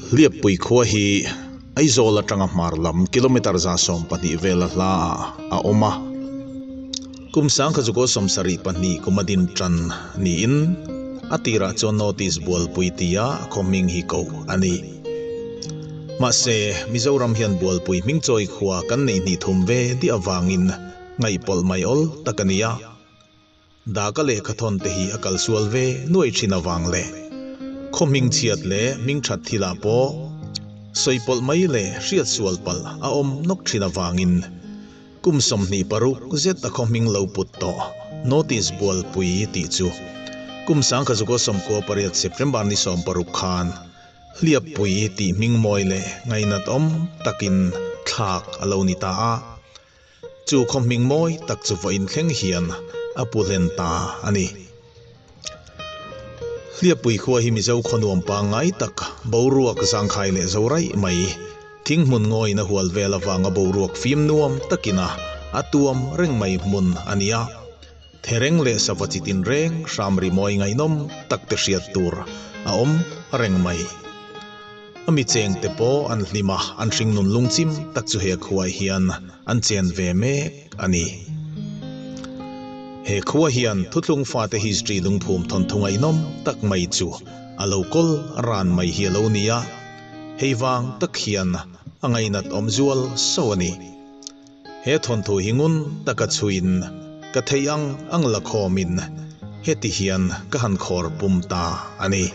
Hliappui khua hi Aizawl atanga hmar lam kilometre 120 vela hla ah a awm a. Kum 1972 kum a din tan niin a tirah chuan Notice Bualpui tia khaw hming hi ko a ni. Mahse, Mizoram hian Bualpui hmingchawi khua kan neih hnih thum ve diah avangin ngaihpawlh mai awl tak a ni a. Daka lehkhathawn te hi a kalsual ve nuai thin avang leh khaw hming chhiat leh hming that thilah pawh sawipawlh mai leh hriatsual palh a awm nawk thin avangin kum 26 zet a khaw hming lo put tawh Notice Bualpui tih chu kum 1998 September ni 16 khan Hliappui tih hming mawi leh ngainat awm takin thlak a lo ni ta a. Chu khaw hming mawi tak chu vawiin thleng hian a pu hlen ta a ni. Hliappui khua hi Mizo khaw nuam pangngai tak, boruak zangkhai leh zo raih mai, thing hmun ngawiin a hual vel avanga boruak fim nuam takin a a tuam reng mai hmun a ni a. Thereng leh sava chi tinreng hram rimawi ngaihnawm tak te hriat tur a awm reng mai. A mi cheng te pawh an hlim a, an hringnun lungchim tak chu he khuaah hian an chen ve mek a ni. He khua hian thuthlung fate history lungphum thawnthu ngaihnawm tak mai chu a lo kawl ran mai hi a lo ni a, hei vang tak hian a ngainat awm zual so a ni. He thawnthu hi ngun taka chhuiin ka theih ang ang la khawmin heti hian ka han khawr pum ta a ni.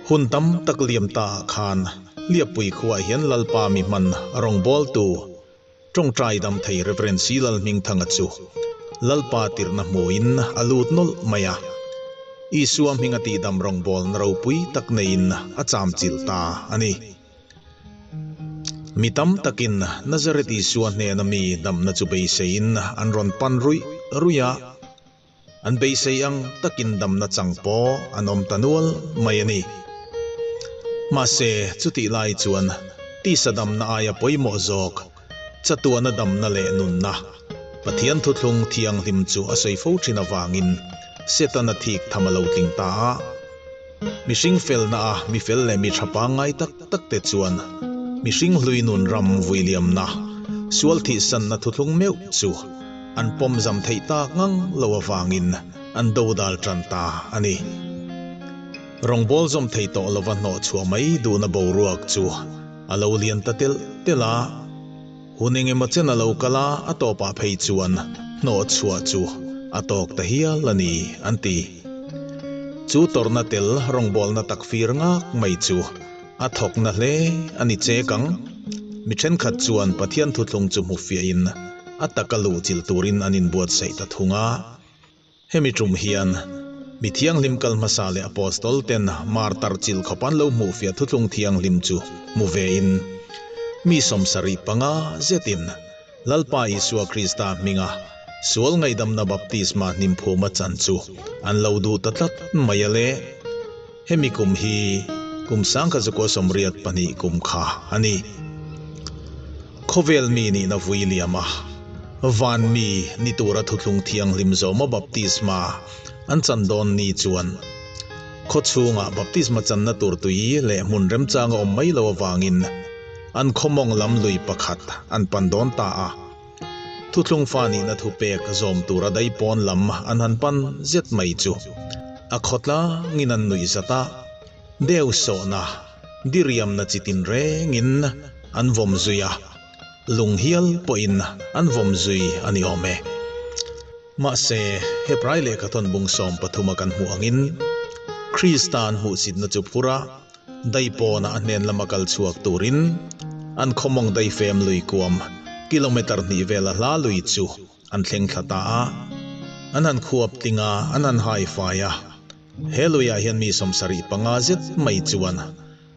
Hun tam tak liam ta ah khan Hliappui khuaah hian Lalpa mi hman rawngbawltu tawngtai dam thei Rev. Si Lalhmingthanga chu Lalpa tirhna hmuin a lut nawlh mai a. Isua hminga tihdam rawngbawlna ropui tak neiin a chamchilh ta a ni. Mi tam takin Nazareth Isua hnena mi damna chu beiseiin an rawn pan ruih ruih a. An beisei ang takin damna chang pawh an awm ta nual mai a ni. Mahse, chutih lai chuan tisa damna aia pawimawh zawk, chatuana damna leh nunna, Pathian thuthlung thianghlim chu a sawi fo thin avangin Setana thik tham a lo tling ta a. Mihring felna a mi fel leh mi tha pangngai tak tak te chuan mihring hlui nun ram vuiliamna, sual thihsanna thuthlung meuh chu an pawm zam theih tak ngang lo avangin an dodal tan ta a ni. Rawngbâwl zawm thei tawh lova hnawh chhuah mai duhna boruak chu a lo lian ta telh telh a. Hun engemaw chen a lo kal a, a tawpah phei chuan hnawh chhuah chu a tawk ta hial a ni, an ti. Chu tawrhna tel rawngbawlna tak fir ngak mai chu a thawk na hle a ni chek ang. Mi thenkhat chuan Pathian thuthlung chu hmu fiahin a taka luhchilh turin an inbuatsaih ta thung a. Hemi tum hian mi thianghlim kal hmasa leh Apostol ten martar chilh khawp an lo hmuhfiah thuthlung thianghlim chu hmu vein mi 75 zetin Lalpa Isua Krista hminga sual ngaihdamna baptisma hnimphuma chan chu an lo duh ta tlat mai a le. Hemi kum hi kum 1982 kum kha a ni. Khawvel mi nihna vui liam a, van mi ni tura thuthlung thianghlim zawma baptisma an chan dawn ni chuan khaw chhungah baptisma channa tur tui leh hmun remchang a awm mai lo avangin an khawmawng lam lui pakhat an pan dawn ta a. Thuthlung fa nihna thupek zawm tura daipawn lam an han pan zet mai chu a khawtlangin an nuih zat a, deu sawhna diriamna chi tin rengin an vawm zui a, lung hial pawhin an vawm zui a ni awm e. Mahse, Hebrai lehkhathawn bung 13 a kan hmuh angin Krista an hmuhsitna chu phur a, Daipawnah a hnen lama kal chhuak turin an khawmawng daifem lui kuam kilometre hnih vela hla lui chu an thleng thla ta a. An han khuap tling a, an han hai fai a. He luiah hian mi 75 zet mai chuan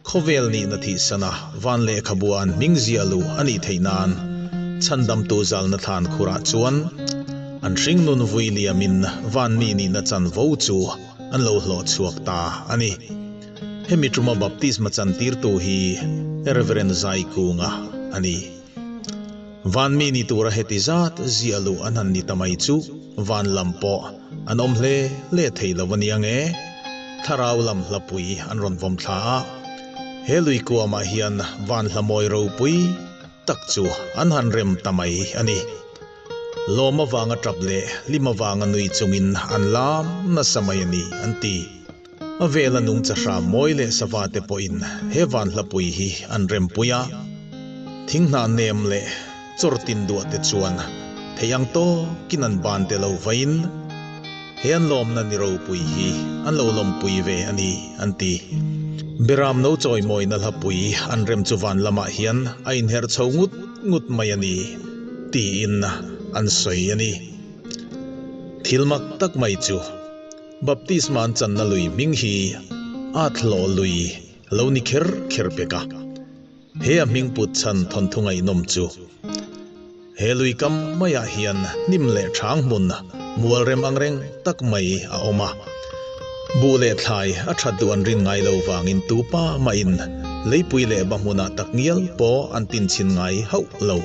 khawvel nihna thihsana van lehkhabua an hming ziah luh a nih theih nan chhandamtu zalna thlan khurah chuan an hringnun vui liamin van mi nihna chanvo chu an lo hlawh chhuak ta a ni. Hemi tuma baptisma chantirtu hi Reverend Zai Kunga a ni. Van mi ni tura heti zat ziah luh an han ni ta mai chu van lam pawh an awm hle hle thei lo a ni ang e. Thlarau lam hlapui an rawn vawm thla a. He lui kuamah hian van hla mawi ropui tak chu an han rem ta mai a ni. Lawm avanga tap leh hlim avanga nui chungin an lam nasa mai a ni, an ti. A vela nungcha hram mawi leh sava te pawhin he van hlapui hi an rempui a. Thinghnah nem leh chawr tin duah te chuan thei ang tawkin an ban te lo vain he an lawmna ni ropui hi an lo lawmpui ve a ni, an ti. Beram no chawimawina hlapui an rem chu van lamah hian a inherh chho ngut ngut mai a ni, tiin an sawi a ni. Thil mak tak mai chu. Baptisma an channa lui hming hi Athlawh lui lo ni kher kher pek a. He a hming put chhan thawnthu ngaihnawm chu he lui kam maiah hian hnim leh ṭhang hmun mual rem ang reng tak mai a awm a. Buh leh thlai a ṭhat duh an rin ngai lo vangin tupa mahin leipui leh ba hmunah tak ngial pawh an tinchhin ngai hauh lo.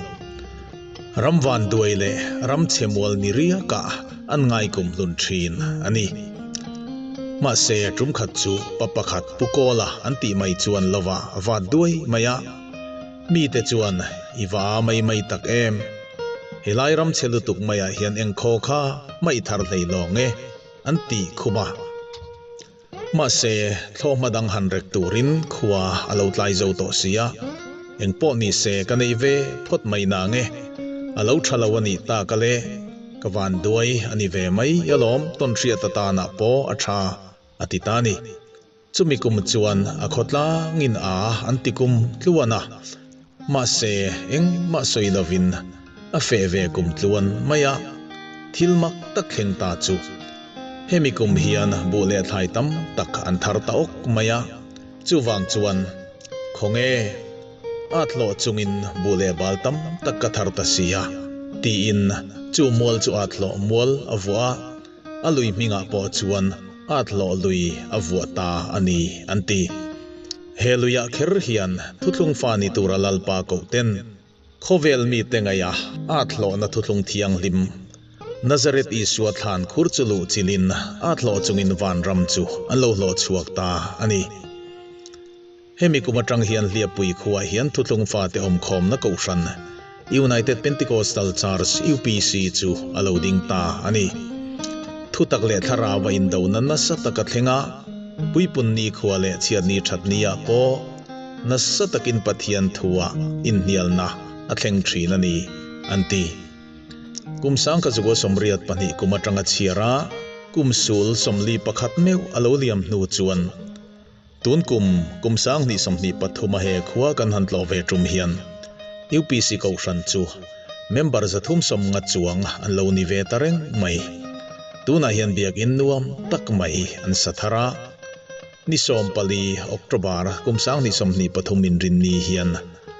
Ram vanduai leh ram chhe mual ni riakah an ngai kum hlun thin a ni. Mahse, tum khat chu pa pakhat Pu Kawla an tih mai chuan lova vat duai mai a. Mite chuan, I va a mai mai tak em? Helai ram chhe lutuk maiah hian eng khaw kha hmaih thar hlei lawng e, an ti khum a. Mahse, thlawhhma dang han rek turin khua a lo tlai zo tawh si a, engpawh ni se ka neih ve phawt mai nang e, a lo tha lo a nih tak a le, ka van duai a ni ve mai alawm tawn hriat atanah pawh a tha a ti ta ni. Chumi kum chuan a khawtlangin a an ti kum tluan a, mahse engmah sawi lovin a feh ve kum tluan mai a, thil mak tak thleng ta chu. Hemi kum hian buh leh thlai tam tak an thar ta awk mai a, chuvang chuan khawnge at hlawh chungin buh leh bal tam tak ka thar ta si a, tiin chu mual chu at hlawh mual a vuah a, a lui hmingah pawh chuan at hlawh lui a vuah ta a ni an ti. He luiah kher hian thuthlung fa ni tura Lalpa koh ten Khawvel mite ngaih a at hlawhna thuthlung thianghlim, Nazareth Isua thlan khur chu luh chilin at hlawh chungin vanram chu an lo hlawh chhuak ta a ni. Hemi kum atang hian Hliappui khuaah hian thuthlung fate awmkhawmna kohhran, United Pentecostal Church, UPC, chu a lo ding ta a ni. Thutak leh thlarau a indona nasa tak a thleng a, puipunni khua leh chhiatni thatni-ah pawh, Nasa takin Pathian thua inhnialna a thleng thin a ni, an ti. Kum sangka zuka 82 kum atanga chhiar a, kum sul 41 meuh a lo liam hnu chuan tun kum kum 2023 a he khua kan han tlawh ve tum hian UPC Kohhran chu member 350 chuang an lo ni ve ta reng mai. Tunah hian biakinn nuam tak mai an sa thar a. Ni 14 October kum 2023 inrinni hian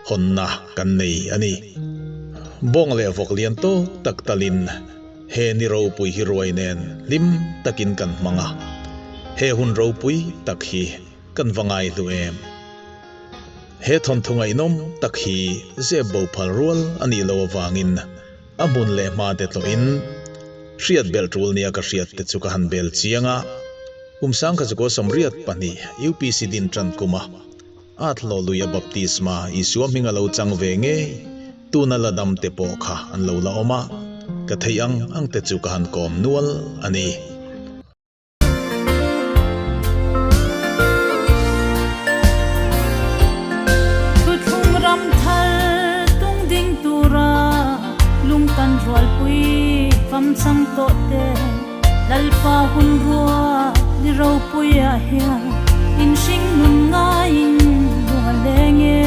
hawnna kan nei a ni. Bawng leh vawk lian tawk tak talin he ni ropui hi ruai nen hlim takin kan hmang a, he hun ropui tak hi kan va ngaihlu em? He thawnthu ngaihnawm tak hi zep bo phal rual a nih loh avangin a hmun leh hma te tlawhin hriat belh tul nia ka hriat te chu ka han bel chiang a. Kum 1982 UPC din tan kuma at hlawh lui a baptisma Isua hming a lo chang ve ngei tuna la dam te pawh kha an lo la awm a, ka theih ang ang te chu ka han kawm nual a ni. Thuthlung ram thar tung ding tura lung kan rualpui fam chang tawh te. Lalpa hun rua ni ropuiah hian inhring nun ngaiin lung a leng e.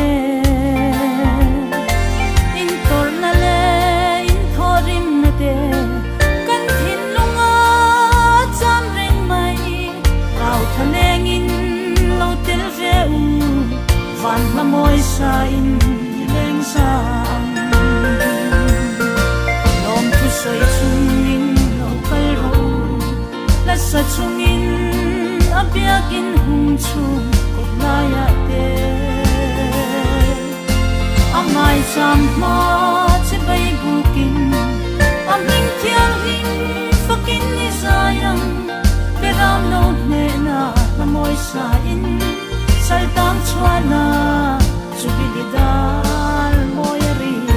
Intawrhna leh inthawhrimna te kan thinlunga cham reng mai. Rau tha lengin lo tel ve u, van hla mawi sain i leng za ang. Lawmthu sawi chungin lo kal rawh u, hla sa chungin a biakin hung chhung kawt laiah te. A ngaichang hma che bei bukin a hming thianghlim fakin i zai ang, Beram lo hnehna. sa in saltang chhuana Jubilee dar mawi a ri e.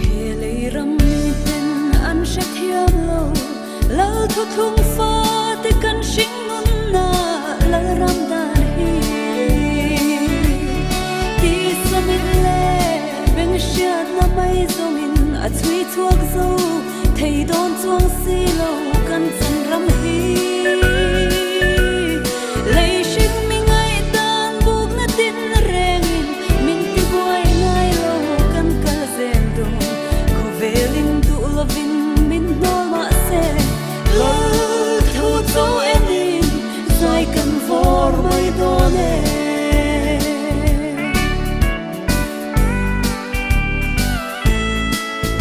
He lei ram mi ten an hre thiam lo, Lal thuthlung fate kan hring nunna Lal ram dan hi. Tisa mit leh beng hriatna mai zawngin a chhui chhuak zo thei dawn chuang si lo kan chan ram hi. Lei hring mi ngaihdan bukna tin rengin Min ti buai ngai lo kan kal zel dawm Khawvelin duh lovin min hnawl mah se Lal thu chu enin zai kan vawr mai dawn e.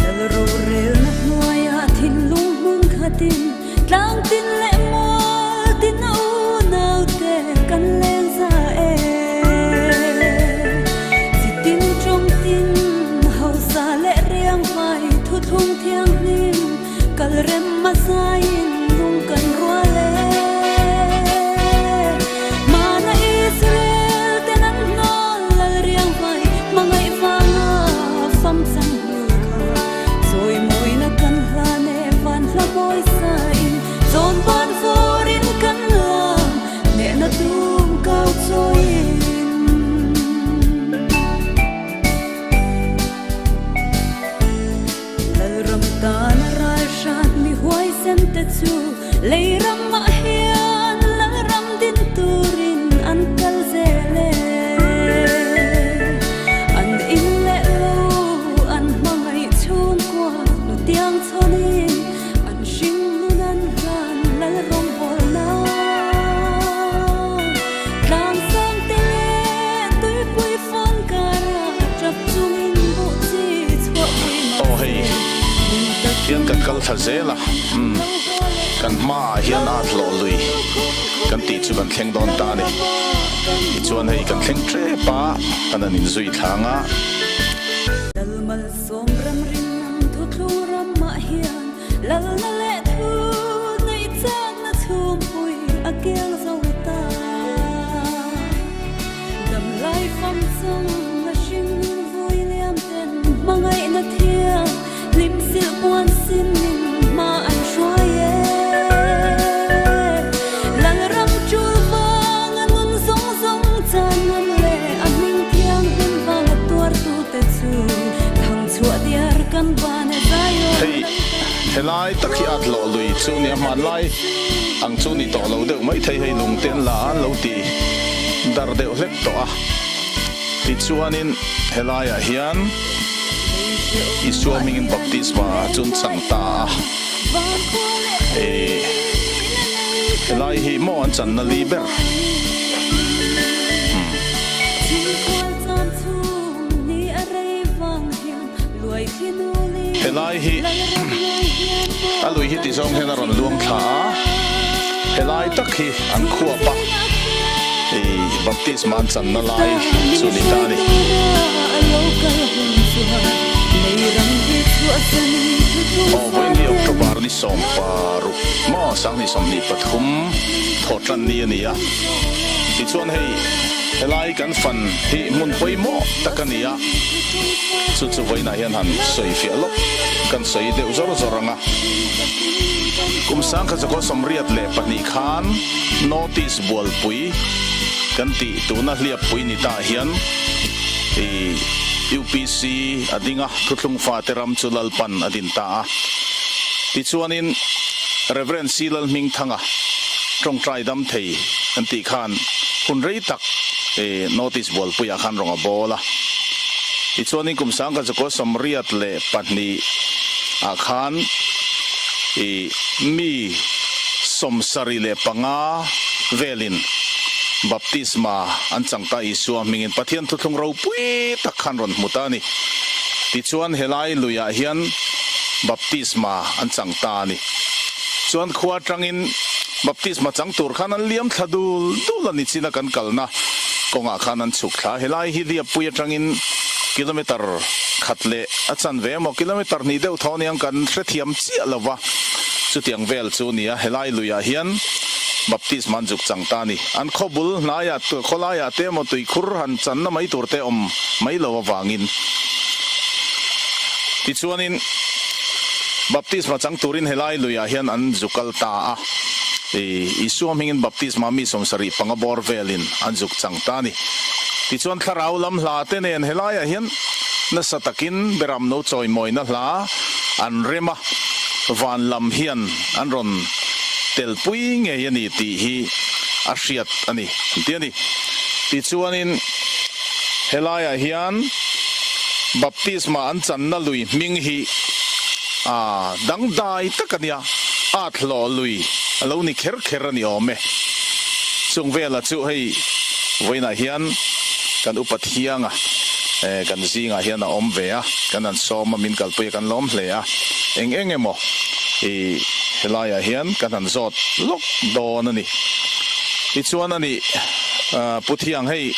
Lal rorelna hnuaiah thinlung hmun khatin Tlang tin leh mual tin a unaute kan leng za e. Chi tin tawng tin hausa leh riang hmai thuthlung thianghlim kal rem a zaiin lung kan rual e. Hmana Israel ten an hnawl lal riang hmai hmangaih vanga fam chang hmul kha Chawimawina kan hlan e van hla mawi sain Zawn ban vawrin kan lam hnehna tum kau chawiin. Lalram tana ral hrat mi huaisen te chu lei ramah hian Lalram din turin an kal zel e. An in leh lo an hmangaih chhungkua hnutiang chhawnin an hring nun an hlan lal rawngbawlna. Tlang sang te leh tuipui fawn kara tap chungin buh chi chhuah pui mah Aw hei se min takin hian kan kal thla zel a umm kan hmaah hian at hlawh lui kan tih chu kan thleng dawn ta a ni tichuan hei kan thleng tep a kan han inzui thlang a. Lal malsawm ram rinawm thuthlung ramah hian Lalna leh thu neih chakna chhumpui a kiang zo ta. Dam lai fam chung a hring vui liam ten hmangaihna thiang hlim silh puan sin in hma an hruai e. Lalram tul vang a nun zawng zawng chan ngam leh a hming thianghlim vang a tuartute chu thangchhuah diar kan ban e zai aw. Hei helai tak hi at hlawh lui chu nia hmanlai ang chu ni tawh lo deuh mai thei hei lung te an la a an lo ti dar deuh hlek tawh a tichuanin helaiah hian Isua hmingin baptisma chu an chang ta a eh helai hi maw an channa li ber umm. Helai hi a lui hi ti zawng hian a rawn luang thla a, helai tak hi an khuap a, ih baptisma an channa lai chu ni ta a ni. Aw vawiin hi October ni 16 maw 2023 thawhtan ni a ni a, tichuan hei helai kan fan hi hmun pawimawh tak a ni a. Chu chu vawiinah hian han sawi fiah lawk kan sawi deuh zawr zawr ang a. Kum sangkhat zakua 82 khan Notice bualpui kan tih tuna hliappui ni ta hian i UPC a ding a, Thuthlung fate ram chu Lalpan a din ta a. Tichuanin Rev. C. Lalhmingthanga tawngtai dam thei kan tih khan hun rei tak Notice bualpuiah khan rawng a bawl a. Tichuanin kum 1982 ah khan i mi 75 velin baptisma an chang ta Isua hmingin Pathian thuthlung ropui tak khan rawn hmu ta a ni. Tichuan helai luiah hian baptisma an chang ta a ni. Chuan khua atangin. Baptisma chang tur khan an liam thla dul dul a ni chin a kan kalna kawngah khan an chhuk thla. Helai hi Liappui atangin kilometer khat leh a chanve emaw kilometer hnih deuh thaw aniang kan hrethiam chiah lo va, chutiang vel chu a ni a. Helai luiah hian Baptisma an zuk chang ta a ni. An khaw bul hnaiah khawlaiah te emaw tuikhur han channa mai tur te awm mai lo avangin tichuanin Baptisma chang turin helai luiah hian an zu kal ta a. Isua hmingin baptisma mi 75 bawr velin an zuk chang ta a ni. Tichuan thlarau lam hla te nen helaiah hian nasa takin beram no chawimawina hla an rem a, van lam hian an rawn telpui ngei a ni tih hi a hriat a ni an ti a ni. Tichuanin helaiah hian baptisma an channa lui hming hi a dangdai tak a nia. At hlawh lui a lo ni kher kher a ni awm e. Chung vela chu hei vawiinah hian kan upa thianga kan zingah hian a awm ve a, kan han sawm a, min kalpui a kan lawm hle a. Eng eng emaw i helaiah hian kan han zawt lawk dawn a ni. Tichuan a nih Pu Thiang hei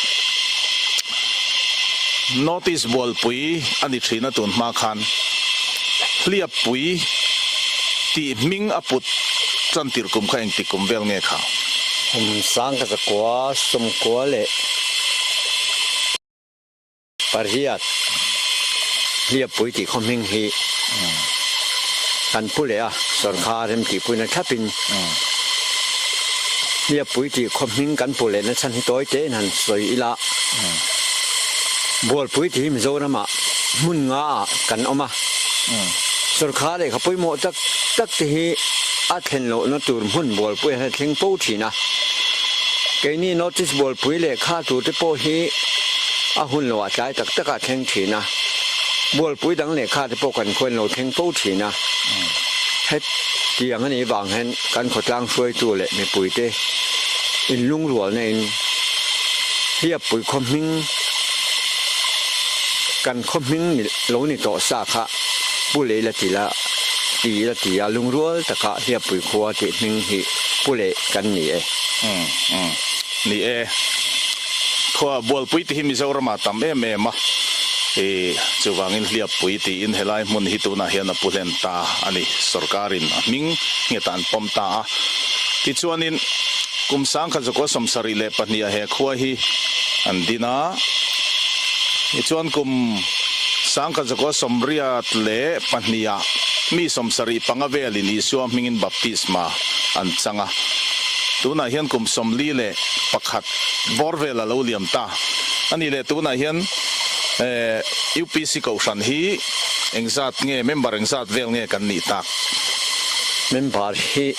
Notice bualpui a ni thin a tun hma khan Hliappui tih hming a put chantir kum kha engtik kum vel nge kha? Kum 1998 Hliappui tih khaw hming hi kan pu leh a, sawrkar remtihpuina thlapin Hliappui tih khaw hming kan pu lehna chhan hi tawi tein han sawi ila, Bualpui tih hi Mizoramah hmun nga ah kan awm a, sawrkar lehkha pawimawh tak tak te hi a thlen lohna tur hmun Bualpui ah hian a thleng fo thin a. Keini Notice Bualpui lehkha tur te pawh hi a hun loh ah tlai tak tak ah a thleng thin a, Bualpui dang lehkha te pawh kan khawiin lo thleng fo thin a. Hetiang a nih vang hian kan khawtlang hruaitu leh mipuite inlungrualna in Hliappui khaw hming kan khaw hming ni lo ni tawh sa kha Pu Lei la ti la ti la ti a lungrual taka Hliappui khua tih hming hi Pu Lei kan ni e. Umm umm ni e. Khua Bualpui tih hi Mizoramah tam em em a, i chuvangin Hliappui tiin helai hmun hi tunah hian a pu hlen ta a ni. Sorkarin a hming nghet an pawm ta a. Tichuanin kum 1972 ah he khua hi an din a. Tichuan kum 1982 ah mi 75 velin Isua hmingin baptisma an chang a. Tunah hian kum 41 bawr vel a lo liam ta a ni leh tunah hian UPC Kohhran hi engzat nge member engzat vel nge kan nih tak? Member hi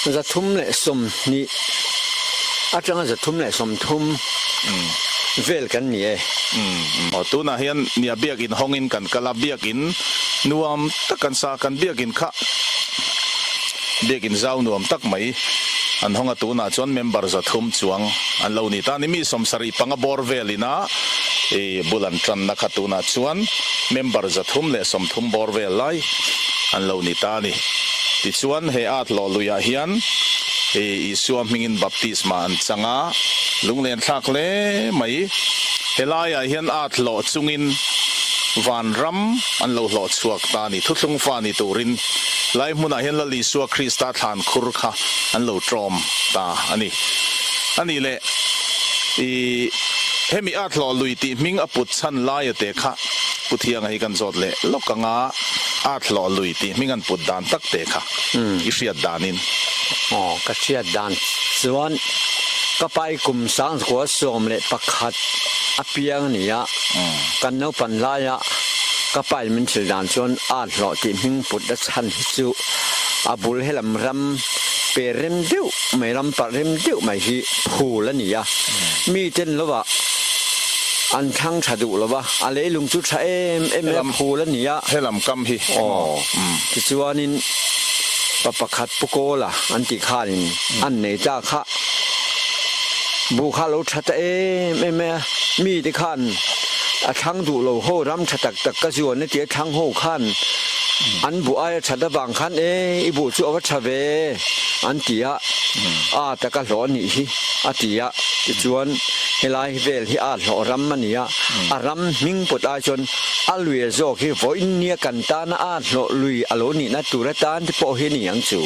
320 atanga 330 vel kan ni e. Aw tunah hian nia biakin hawngin kan kal a, biakin nuam tak kan sa, kan biakin kha Biakin zau nuam tak mai an hawng a tunah chuan member 300 chuang an lo ni ta a ni. Mi 75 bawr velin a i bul an tanna kha tunah chuan member 330 bawr vel lai an lo ni ta a ni. Tichuan he at hlawh luiah hian i Isua hmingin baptisma an chang a, lunglen thlak hle mai. Helaiah hian at hlawh chungin vanram an lo hlawh chhuak ta a ni. Thuthlung fa ni turin Lai hmunah hian Lal Isua Krista thlan khur kha an lo tlawm ta a ni. A nih leh, i hemi at hlawh lui tih hming a put chhan laia te kha Pu Thianga hi kan zawt leh lawk anga at hlawh lui tih hming an put dan tak te kha i hriat danin. Aw, ka hriat dan chuan ka pa i kum 1911 a piang a ni a, kan naupan laia ka pa in min thil dan chuan at hlawh tih hming put a chhan hi chu a bul helam ram pe rem deuh mai ram parh rem deuh mai hi phul a ni a, mi ten lova an thlang tha duh lova a leilung chu tha em em mai a phul a ni a. Helam kam hi aw tichuanin pa pakhat pu Kawla an tih khanin an nei ta kha buh kha a lo tha ta em em mai a, mi te khan a thlang duh lo ho ram tha tak tak ka zuan a ti a thlang ho khan. An buh aia that avang khan e i buh chu a va tha ve an ti a, a taka hlawh a nih hi a ti a. Tichuan helai vel hi a hlawh ram a ni a, a ram hming pawt ai chuan a lui a zawk hi vawiin nia kan tana a hlawh lui a lo nihna tur atan te pawh hi a ni ang chu.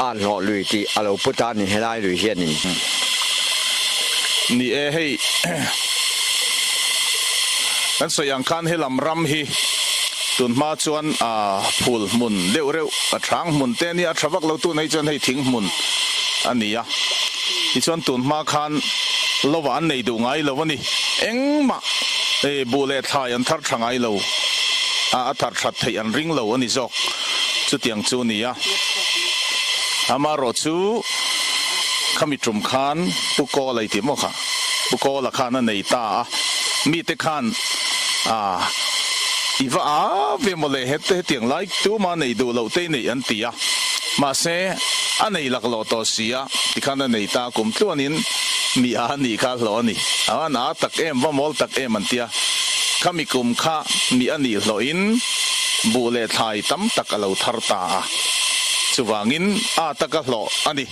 A hlawh lui tih a lo put a ni helai lui hianin. Ni e hei kan sawi ang khan helam ram hi tunhma chuan a phul hmun deuh reuh a thang hmun te ania a tha vak lo tun ah hi chuan hei thing hmun a ni a tichuan tunhma khan lova an nei duh ngai lo a ni engmah buh leh thlai an thar tha ngai lo a a thar that theih an ring lo a ni zawk chutiang chu a ni a amaherawh chu khami tum khan Pu Kawla i tih maw kha? Pu Kawla khan a nei ta a, mite khan ah i va a ve maw le hete hetiang lai tuma nei duh loh te i neih an ti a, mahse a nei laklawh tawh si a tikhan a nei ta kum tluanin mi a nih kha hlawh a ni, a an a tak em va mawl tak em an ti a, khami kum kha mi a nih hlawhin buh leh thlai tam tak a lo thar ta a, chuvangin a taka hlawh a ni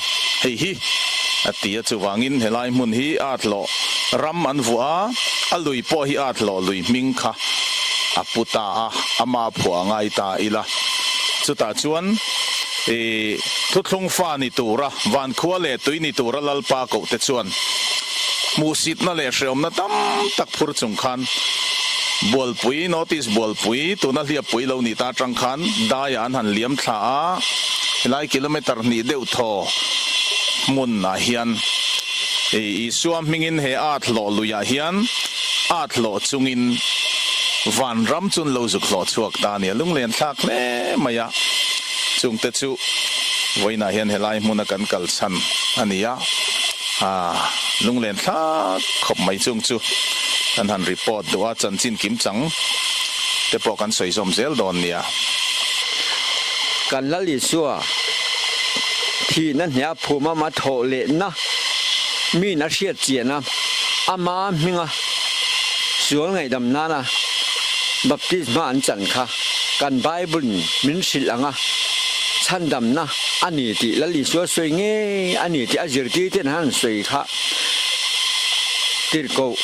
hei hi. A ti a, chuvangin helai hmun hi at hlawh ram an vuah a, a lui pawh hi at hlawh lui hming kha a pu ta a, ama phuah a ngai ta ila. Chutah chuan i thuthlung fa ni tura vankhua leh tui ni tura Lalpa kohte chuan hmuhsitna leh hreawmna tam tak phur chung khan Bualpui, Notice Bualpui, tuna hliappui lo ni ta atang khan daiah an han liam thla a, helai kilometre hnih deuh thaw hmun ah hian Isua hmingin he at hlawh luiah hian at hlawh chungin vanram chun lo zuk hlawh chhuak ta a ni a, lunglen thlak hle mai a, chungte chu vawiinah hian helai hmuna kan kal chhan a ni a, lunglen thlak khawp mai chung chu kan han report duh a, chanchin kim chang te pawh kan sawi zawm zel dawn nia. Kan Lal Isua thihna hniah phum ama thawh lehna min a hriat chian a, ama hminga sual ngaihdam nana baptisma an chan kha kan Bible in min hrilh ang a, chhandamna a ni tih Lal Isua sawi ngei a ni tih a zirtirten han sawi kha tirhkoh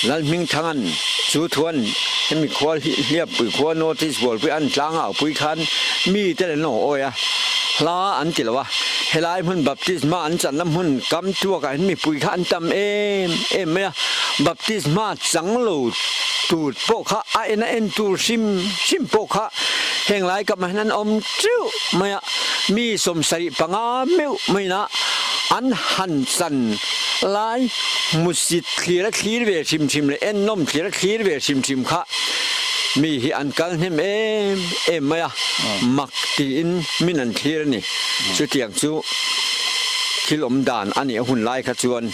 Lalhmingthanga'n chu thuan hemi khua hliappui khua North East Bualpui an tlang a pui khan mi te an lo awi a, hla an ti lo a, helai hmun baptisma an channa hmun kam tuakah hian mipui kha an tam em em mai a, baptisma chang lo tur pawh kha a en a en tur hrim hrim pawh kha heng lai kamah hian an awm teuh mai a, mi 75 meuh maina an han chan lai hmusit thlir a thlir ve hrim hrim leh ennawm thlir a thlir ve hrim hrim kha Mi hi an kal hnem em em mai a, mak tiin min an thlir a ni. Chutiang chu thil awm dan a nih a hun lai kha chuan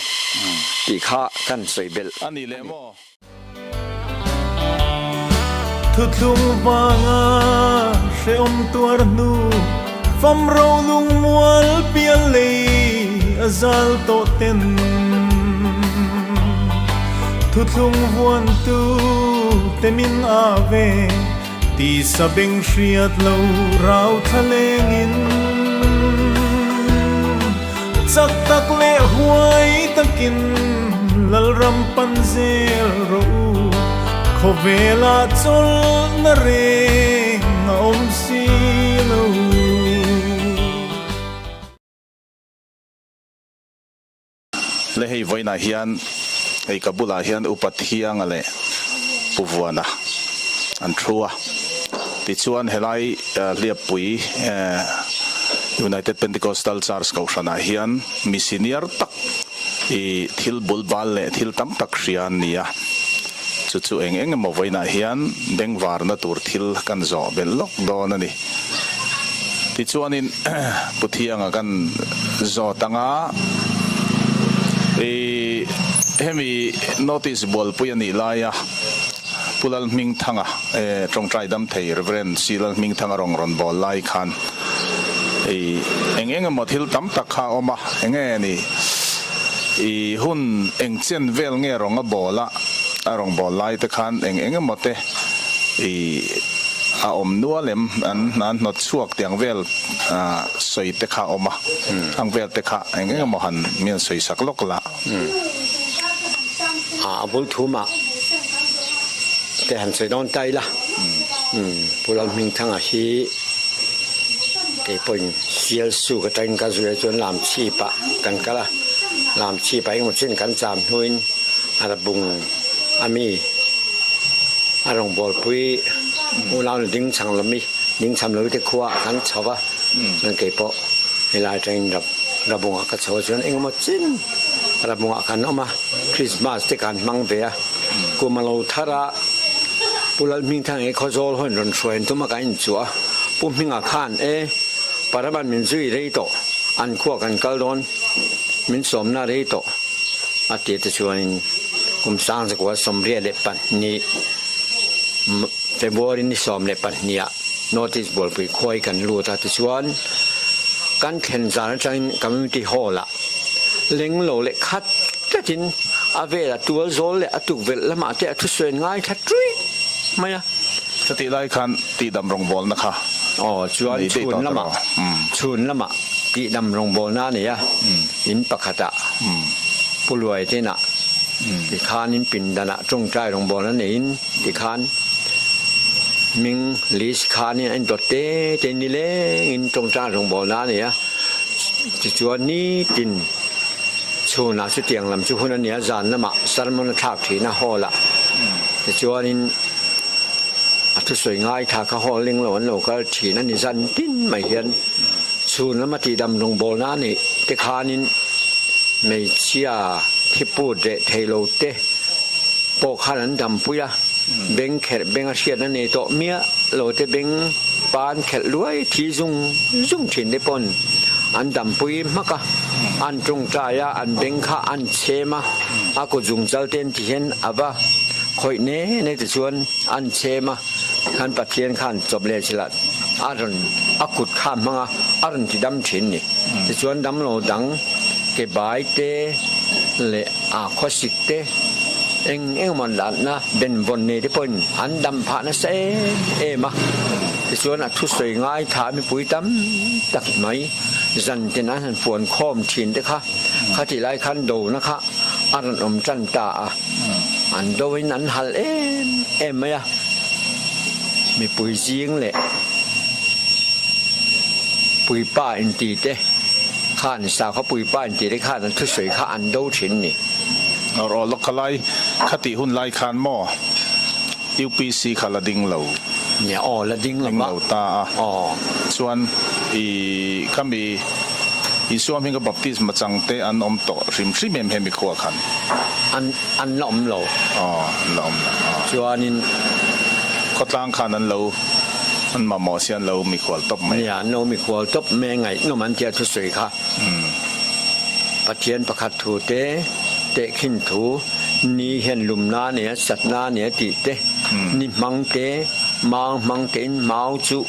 tih kha kan sawi belh a ni leh maw? Thuthlung vanga hrehawm tuar hnu fam ro lungmual pial lei a zal tawh ten. Thuthlung vuantu te min a ve, tisa beng hriat lo rau thla lengin. Chak tak leh huai takin Lalram pan zel rawh u, khawvelah chawlhna reng a awm si lo. Le hei vawiinah hian hei ka bulah hian Upa Thianga leh Pu Vuana an thu a, tichuan helai Hliappui United Pentecostal Church kohhranah hian mi senior tak i thil bul bal leh thil tam tak hria an ni a, chu chu eng eng emaw vawiinah hian bengvarna tur thil kan zawh belh lawk dawn a ni. Tichuanin Pu Thianga kan zawt anga i hemi notice bualpui a nih laia Pu Lalhmingthanga tawngtai dam thei Rev. C Lalhmingthanga rawn rawn bawl lai khan i eng eng emaw thil tam tak kha a awm a, enge ni i hun eng chen vel nge rawng a bawl a, a rawn bawl lai te khan eng eng emaw te i. a awm nual em an an hnawt chhuak tiang vel sawi te kha a awm a, ang vel te kha eng eng emaw han mi an sawi sak lawk la. A bul thumah te han sawi dawn ta ila, Pu Lalhmingthanga hi kei pawhin sial suk atangin ka zui a chuan lam chhipah kan kal a, lam chhipah engemaw chin kan cham hnuin a la bung a mi a rawngbawlpui unau nu ding chang lo mi ding cham lo te khua ah kan chho va chuan kei pawh helai atangin rap rabungah ka chho a chuan engemaw chin rabungah kan awm a Christmas te kan hmang ve a kum a lo thar a Pu Lalhmingthang hi Khawzawl hawn rawn hruai an tum a kan inchuah a Pu Hminga khan e Paraman min zui rei tawh an khua kan kal dawn min sawmna rei tawh. A ti te chuanin kum sangzakua 82 February ni 12 ah Notice Bualpui khuai kan lut a tichuan kan thlen zan atangin Community Hall ah leng lo leh khat tlatin a vela tual zawl leh a tukvelh lamah te a thusawi ngai thla truih mai a. Chutih lai khan tihdam rawngbawlna kha Aw chuan chhun lamah chhun lamah tihdam rawngbawlna a nei a. In pakhatah Pu Luai tenah tikhanin pindanah tawngtai rawngbawlna neiin tikhan hming list khanin a indawt te te nilengin tawngtai rawngbawlna a nei a, tichuan nitin chhunah chutiang lam chu hun a ni a, zan lamah sermon a thlak thin a hall ah tichuanin a thusawi ngaithla kha hall ling lo an lo kal thin a ni zan tin mai hian. Chhun lama tihdam rawngbawlna a nih te khanin hmeichhia thiput reh thei lo te pawh khan an dampui a, beng kherh beng a hriatna nei tawh miah lo te beng pan khelh luai thi zung zung thin te pawn an dampui hmak a, an tawngtai a, an beng kha an chhem a, a kut zungchal te an ti hian a va khawih ne ne te chuan an chhem a. Khan Pathian khan chawp leh chilh ah a rawn a kut kha a hmang a, a rawn ti dam thin ni. Tichuan damlo dang ke bai te leh a khawsik te eng eng emaw latna benvawn nei te pawhin an dam phah nasa em em a. Tichuan a thusawi ngaithla mipui tam tak mai zan tin an han fuan khawm thin te kha khatih lai khan dona kha a rawn awm tan ta a, an do in an hal em em mai a, mipui zing leh puipa inti te khan sakhaw puipa inti te khan an thusawi kha an do thin ni. Rawh lawk kha lai khatih hun lai khan maw UPC kha la ding lo. Nia aw la ding lo a. Ta a. Aw. Chuan i khami Isua hminga baptisma chang te an awm tawh hrim hrim em hemi khua khan? An an la awm lo. Aw an la awm lo. Aw. Chuanin. Khawtlang khan an lo an mamawh si an lo mikhual tawp mai. Nia an lo mikhual tawp mai ngaihnawm an tia thusawi kha. Pathian pakhat thu te tehkhin thu ni hian lumna a nei a satna a nei a tih te ni hmang te mau hmang tein mau chu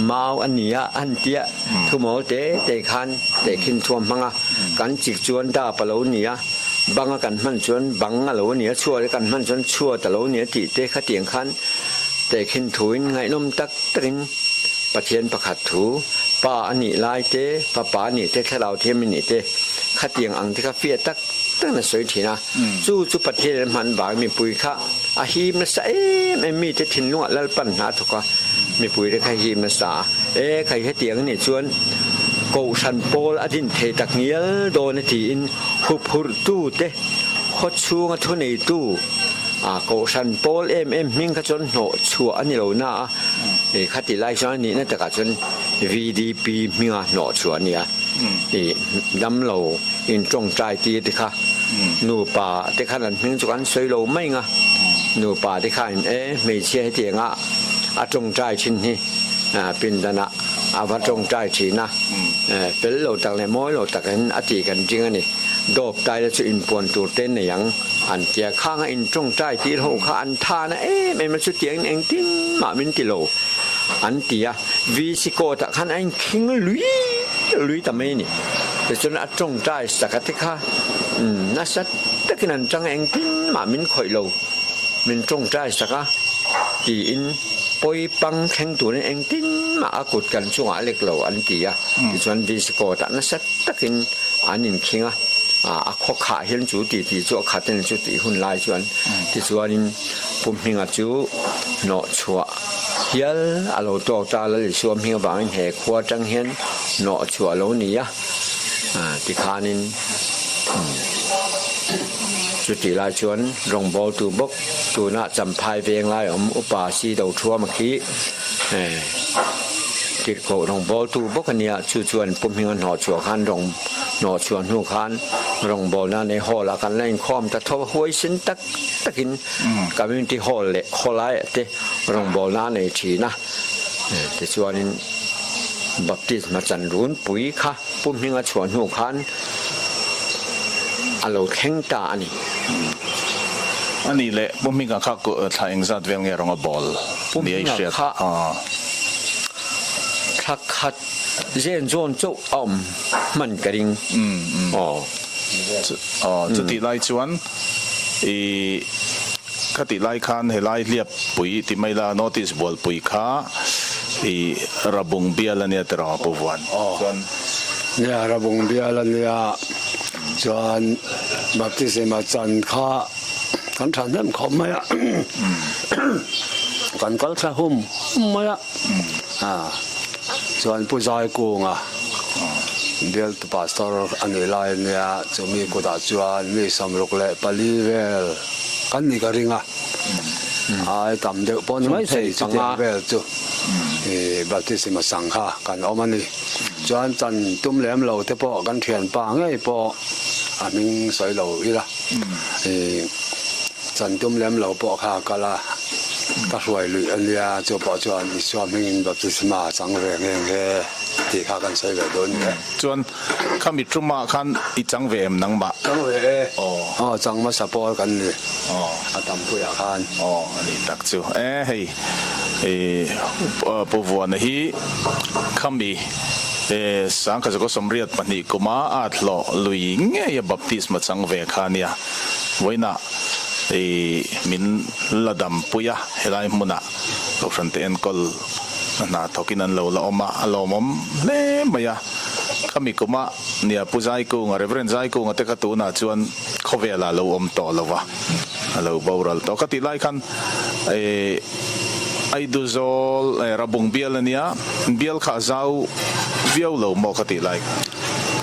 mau a ni a an tia thumawl te te khan tehkhin thuam hmang a kan chik chuan dap a lo ni a bang a kan hman chuan bang a lo ni a chhuat a kan hman chuan chhuat a lo ni a tih te khatiang khan tehkhin thuin ngaihnawm tak takin Pathian pakhat thu Pa a nih lai te Fapa a nih te Thlarau Thiam a nih te khatiang ang te kha fiah tak tak in a sawi thin a, chu chu Pathian in a hman vang mipui kha a him nasa em em mite thinlungah Lalpan hna a thawk a, mipui te kha him nasa a, e khai hetiang a nih chuan Kohhran pawl a din thei tak ngial dawn a tiin huphurhtu te khawchhunga thuneitu a Kohhran pawl em em hming kha chuan hnawh chhuah a ni lo na a, e khati lai chuan a nihna takah chuan VDP hminga hnawh chhuah a ni a, i damlo In tawngtai tir te kha nupa te khan an hming chu kan sawi lo mai nga, nupa te khan e hmeichhia hetianga a tawngtai thin hi pindanah a va tawngtai thin a, fel lo tak leh mawi lo takin a tih kan ring a ni. Dawp tai la chu inpuan tur te nei ang an tia khanga in tawngtai tir ho kha an tha na em em a chutiangin engtin mah min ti lo an ti a, VC court ah khan a inkhing lui lui ta mai a ni. Tichuan a tawngtai sak a te kha nasa takin an tang engtin mah min khawih lo, min tawngtai sak a. tiin pawi pang thleng turin engtin mah a kut kan chungah a lek lo an ti a. Tichuan VC court ah nasa takin an inkhing a, a khaw khah hian chu ti ti chu a khat a ni chu tih hun lai chuan tichuanin Pu Hminga chu hnawh chhuah hial a lo tawk ta a, Lal Isua hming avangin he khua atang hian hnawh chhuah a lo ni a, tikhanin chutih lai chuan rawngbawltu bawk tunah Champhai veng lai awm Upa Si Do Thuama khi Tirhkoh rawngbawltu bawk a nia, chu chuan Pu Hminga hnawh chhuah khan rawng hnawh chhuah hnu khan rawngbawlna nei hall ah kan la inkhawm ta tho a, huaisen tak takin community hall leh khawlaiah te rawngbawlna a nei thin a, tichuanin baptisma chan runpui kha Pu Hminga chhuah hnu khan a lo thleng ta a ni. A nih leh Pu Hminga kha thla engzat vel nge rawng a bawl ni a i hriat? Pu Hminga kha thla khat zen zawn chauh a awm hman ka ring. Aw. Aw, chutih lai chuan i khatih lai khan helai hliappui ti mai la notice bualpui kha i Rabung bial a nia tiraw Pu Vuan? Chuan. Nia Rabung bial a nia chuan baptism a chan kha kan tha hnem khawp mai a kan kal thla hum hum mai a chuan Pu Zaikunga bialtu pastor a nih lai a nia chumi kutah chuan mi 64 vel kan nih ka ring a ai tam deuh pawh ni maithei chutiang vel chu baptism a chang kha kan awm a ni. Chuan chan tum lem lo te pawh kan thianpa ngei pawh a hming sawi lo ila chan tum lem lo pawh kha a kal a, ka hruai luih a nia, chu pawh chuan Isua hmingin baptisma a chang ve nghe nghe tih kha kan sawi ve dawn ni e. Chuan khami tumah khan i chang ve em nangmah? Chang ve e. Aw chang hmasa pawl kan ni a tampuiah khan. Aw a ni tak chu e hei. Pu Vuana hi khami Sangkhazaw 82 kuma a hlawh lui ngeia baptisma chang ve kha a nia. Vawiinah min la dampui a, helai hmunah Kohhran te enkawl na hna thawkin an lo la awm a, a lawmawm hle mai a. Khami kuma nia Pu Zaikunga, Reverend Zaikunga te kha tunah chuan khawvelah a lo awm tawh lo va, a lo boral tawh. Ka tih lai khan Aiduzawl Rabung bial a nia, bial kha a zau viau lo maw ka tih lai khan.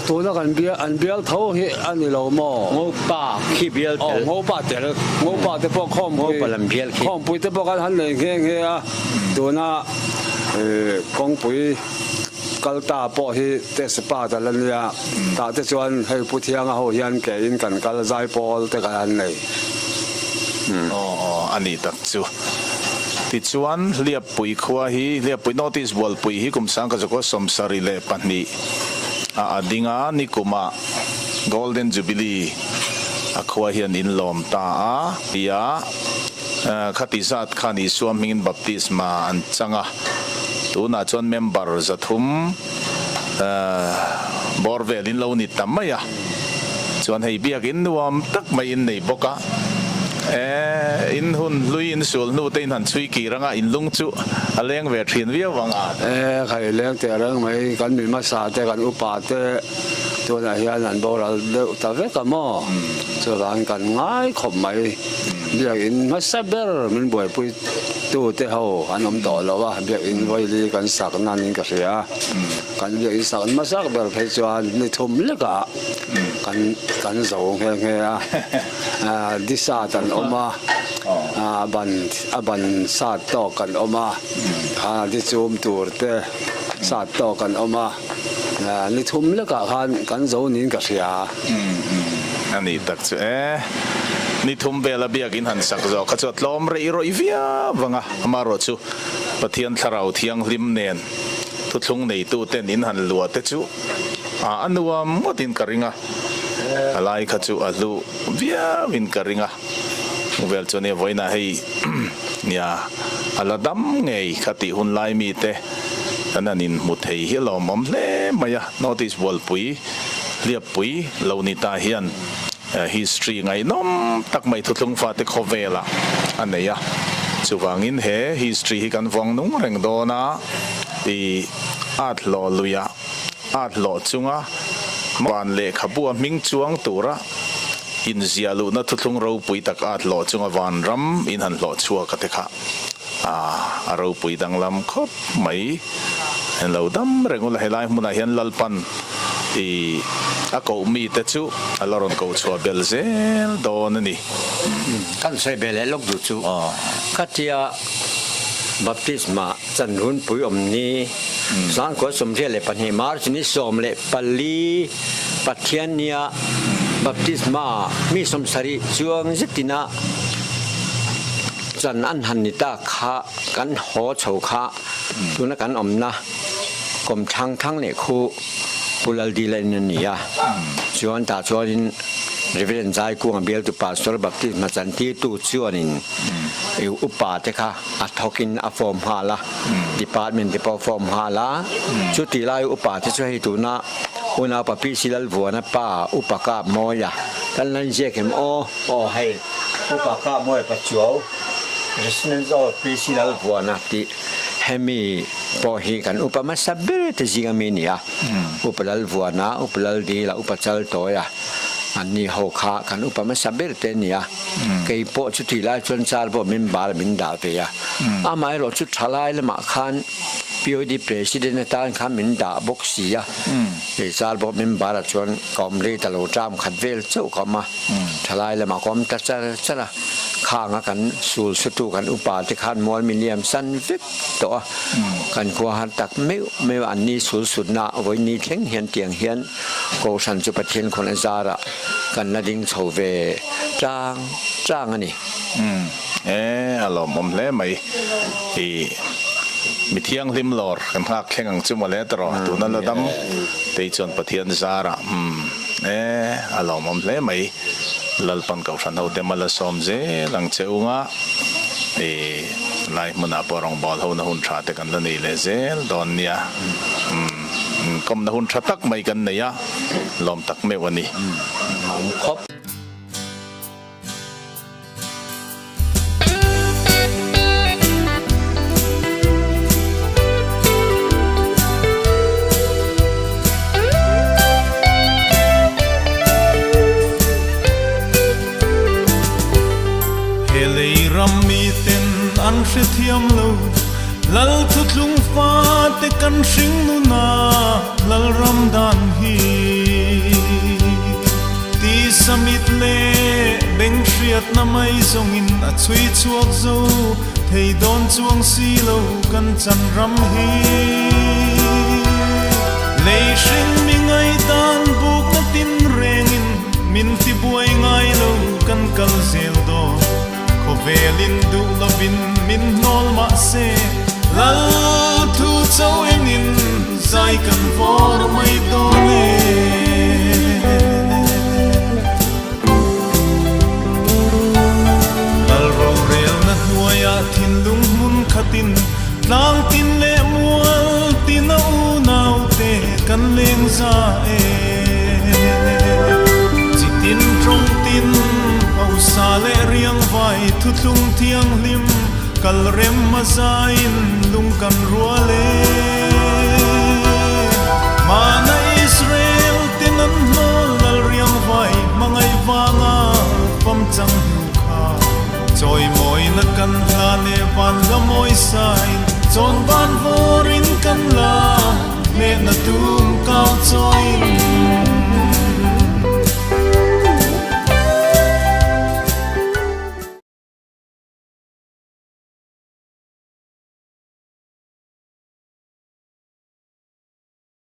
Tuna kan bial an bial tho hi a ni lo maw? Ngopa khi bial tel. Aw Ngopa tel, Ngopa te pawh khawmpui, Ngopa lam bial khi. Khawmpui te pawh kan han nei nghe nghe a, tuna kawngpui kal ta pawh hi test pa ta la nia, tah te chuan hei Pu Thianga ho hian ke in kan kal zai pawl te kan han nei. Aw aw a nih tak chu. Tichuan Hliappui khua hi Hliappui North East Bualpui hi kum 1972 a a ding a, nikumah Golden Jubilee a khua hian in lawm ta a tia khati zat khan Isua hmingin baptisma an chang a, tunah chuan member 300 bawr vel in lo ni ta mai a. Chuan hei biakin nuam tak mai in nei bawk a, e in hun hlui in sul hnu te in han chhui kir anga in lung chu a leng ve thin viau ang a. E khai leng teh reng mai kan mi hmasa te kan upa te tunah hian an boral deuh ta vek a maw, chuvangin kan ngai khawp mai biakin hmasa ber min buaipui tu te ho an awm tawh lo a, biakin vawili kan sak nan in ka hria. Kan biakinn sak hmasak ber phei chuan ni thum lekah kan kan zo nghe nghe a, di sat an awm a, a ban a ban sat tawk kan awm a, kha di chum tur te sat tawk kan awm a, ni thum lekah khan kan zo niin ka hria. A ni tak chu e, ni thum vela biakinn han sak zawh kha chu a tlawm reih rawih viau vang a, amaherawh chu Pathian Thlarau Thianghlim nen Thuthlung neituten in han luah te chu a nuam ngawtin ka ring a, a lai kha chu a hlu viauin ka ring a, vel chu ania vawiinah hei nia a la dam ngei kha tih hun lai mite kan han inhmu thei hi a lawmawm hle mai a, North East Bualpui Hliappui lo ni ta hian history ngaihnawm tak mai thuthlung fate khawvelah a nei a. Chuvangin he history hi kan vawng nung reng dawn a, i at hlawh luia at hlawh chunga van lehkhabu a hming chuang tura inziah luhna thuthlung ropui tak at hlawh chunga vanram in han hlawh chhuak a te kha a ropui danglam khawp mai. En lo dam reng ula helai hmunah hian Lalpan i a koh mite chu a la rawn koh chhuah bel zel dawn a ni. Kan sawi ve leh lawk duh chu khatia baptisma chan runpui awm ni Sangkua 22 March ni 14 Pathiannia baptisma mi 70 chuang zetina chan an han ni ta kha kan haw chho kha tuna kan awmna kawm thlang thlang leh khu Pu Laldila in a ni a, chuan tah chuanin Reverend Zaikuanga bialtu Pastor Baptist hmachan tirtu chuanin i upa te kha a thawkin a form nghal a, department te pawh a form nghal a, chutih lai upa te chu hei tuna unaupa PC Lalvuana pa Upa Kapmawia kan la inziak em aw? Aw hei Upa Kapmawia Pachuau. Residence of PC Lalvuana tih hemi pawh hi kan upa hmasa ber te zinga mi a ni a. Upa Lalvuana, Upa Laldila, Upa Chaltawia an ni ho kha kan upa hmasa ber te a ni a. Kei pawh chutih lai chuan char pawh min bal min dah ve a. Amaherawh chu thalai lamah khan POD President atan khan min dah bawk si a. Kei char pawh min bal ah chuan ka awm rei ta lo term khat vel chauh ka awm a. Thalai lamah ka awm ta char char a, khanga kan sul sutu kan upa te khan mual mi liam san vek tawh a, kan khua har tak meuh meuh an ni sul sutna vawiin thleng hian tiang hian Kohhran chu Pathian khawn a zarah kan la ding chho ve tlang tlang a ni. Umm e a lawmawm hle mai i mi thianghlim lawr kan nghak thleng ang chu mawle tawh tuna la dam tei chuan Pathian zarah umm. E, a lawmawm hle mai. Lalpan Kohhran hote mal a sawm zel ang che unga i lai hmunah pawh rawngbâwl hona hun tha te kan la nei leh zel dawn nia. Umm, kawmna hun tha tak mai kan nei a, lawm tak meuh a ni. Awm khawp. He lei ram miten an hrethiam lo, Lal thuthlung fate kan hring nuna Lal ram dan hi. Tisa mit leh beng hriatna mai zawngin a chhui chhuak zo thei dawn chuang si lo kan chan ram hi. Lei hring mi ngaihdan bukna tin rengin min ti buai ngai lo kan kal zel dawn. Khawvelin duh lovin min hnawl mah se Lal thu cho engin zai kan vawr mai dawn e. Lal rorelna hnuaiah thinlung hmun khatin tlang tin leh mual tin a unaute kan leng za e. Chitin tawng tin hausa leh riangvai thuthlung thianghlim kal rem a zaiin lung kan rual e.